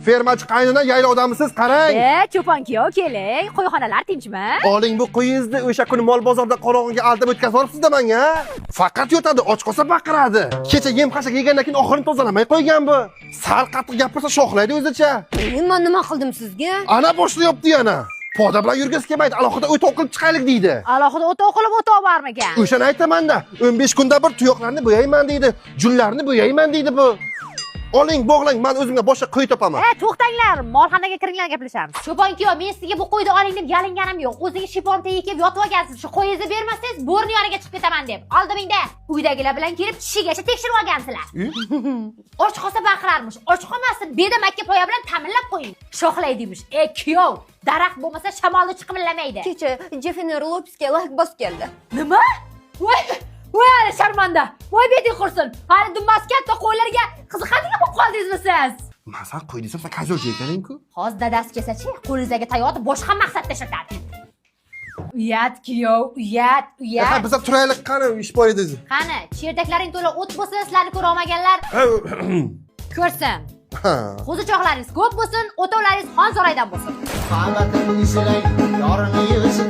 Fermachi qaynona, yaylovdamisiz, qarang. E, cho'pon kuyov, keling. Qo'yxonalar tinchmi? Oling bu qo'yingizni, o'sha kuni mol bozorda qorong'iga aldab o'tkazib yuboribsiz-da menga. Faqat yotadi, och qolsa baqiradi. Kecha yem xashak yegandan keyin oxirini tozalamay qo'ygan bu. Sal qattiq gapirsa shoxlaydi o'zicha. Men nima qildim sizga? Ana boshlayapti yana. Poda bilan yurgisi kelmaydi, alohida o'tov qilib chiqaylik deydi. Alohida o'tov qilib o'tov bormikan? O'shani aytaman-da, 15 kunda bir tuyoqlarni bo'yayman deydi, junlarni bo'yayman deydi bu. Oling, bog'lang, men o'zimga boshqa qo'y topaman. E, to'xtanglar, molxonaga kiringlar, gaplashamiz. Cho'pon kuyov, men sizga bu qo'yni oling deb yalinganim yo'q. O'zingiz shifon tagiga kelib yotib olgansiz. Shu qo'yingizni bermasangiz, bo'rni yoniga chiqib ketaman deb. Oldimingda uydagilar bilan kelib tishigacha tekshirib olgansizlar. Och qolsa baqirarmish. Och qolmasin, beda makka poya bilan ta'minlab qo'ying. Shoxlay deymish. E, kuyov, daraxt bo'lmasa shamolni chiqimillamaydi. Kecha Jefferson Lopesga layk bosib keldi. Nima? Voy, voy, hali sharmanda. Voy, beting qursin. Hali dumbasi katta qo'ylarga qiziqadigan bo'lib qoldingizmi siz? Man san qo'y desam, sen козёл ekaning-ku. Hozir dadasi kelsachi, qo'lingizdagi tayoqni boshqa maqsadda ishlatadi. Uyat, kuyov, uyat, Ha, uyat. biz ham turaylik, qani ish bor edi. Qani, chertaklaring to'la o't bo'lsin, sizlarni ko'ra olmaganlar ko'rsin. Ha. Qo'zichoqlaringiz ko'p bo'lsin, o'tovlaringiz xon saroydan bo'lsin. Qabatimni silay, yorini yuzi.